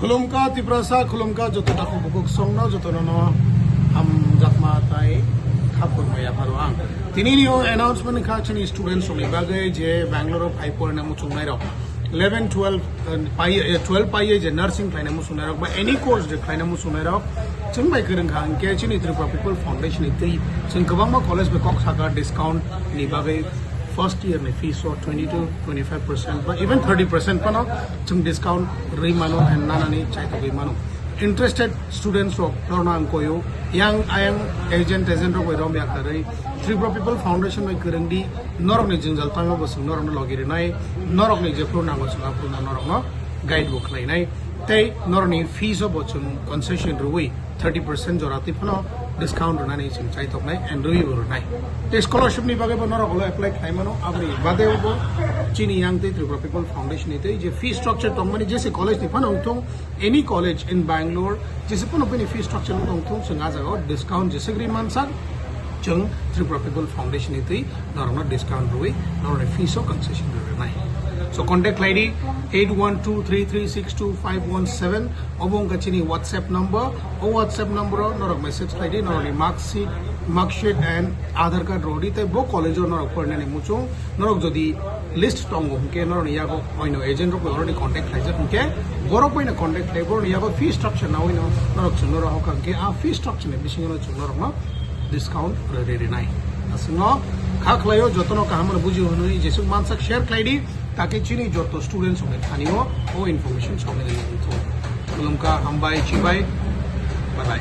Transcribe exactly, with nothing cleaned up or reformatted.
Khulumkha Tiprasa, khulumkha joto takhuk bukhuk songno, jotono no hamjakma tai khapurma yapharo ang. Tini ni o announcement kha chini students rokni bagwi je Bangalore o phai porina muchungnai rok. Eleven, twelve, eh, pai, eh, twelve pai je nursing khlaina muchungnai rok ba any course je khlaina muchungnai rok. Chwng bai kwrwng kha hwnkhe chini Tripura People Foundation ni twi chwng kwbangma college bai kok sakha discount ni bagwi first year ni fees o twenty to twenty-five percent ba even thirty percent phano chwng discount rwi mano and nanani chaitogwi mano. Interested students rok norokno ang koyo, yang ayang agent agent rok bai rom yak darwi Tripura People Foundation bai kwrwng di, norokni jwngjal tangma bo chwng norokno logi rwnai, norokni jephru nango chwng aphru norokno guide bo khlainai, tei norokni fees o bo chwng concession rwui thirty percent jora twi phano discount rwnani chwng chaitoknai and rwi bo rwnai. Tei scholarship ni bagwi bo norok ulo apply khlai mano, aboni bade bo chini yang tei Tripura People Foundation ni tei je fee structure tongmani jese college ni phano wngthung, any college in Bangalore, jese phano bini fee structure wngthung, chwng a jagao discount jese gri mansak, chwng Tripura People Foundation ni twi norokno discount rwi norokni fees o concession rwnai. So contact khlai di eight one two three three six two five one seven, obo wngkha chini WhatsApp number. O WhatsApp number o norok message khlai di, norokni mark sheet, mark sheet and Aadhaar card rw di, tei bo college o norok porinani muchung norok jodi list tongo hwnkhe norokni yago oino agent rok bai already contact khlaijak hwnkhe borok baino contact khlai borokni yago fee structure nawi no norok chwngno rohor kha hwnkhe a fee structure ni bisingo no chwng norokno discount rwi rwnai. Aswkno kha khlaio, jotono kaham no buji hwnwi jesuk mansak share khlai di, take chini joto students rokni thani o o information soknai rwthung. Khulumkha, hambai, chibai, bye bye.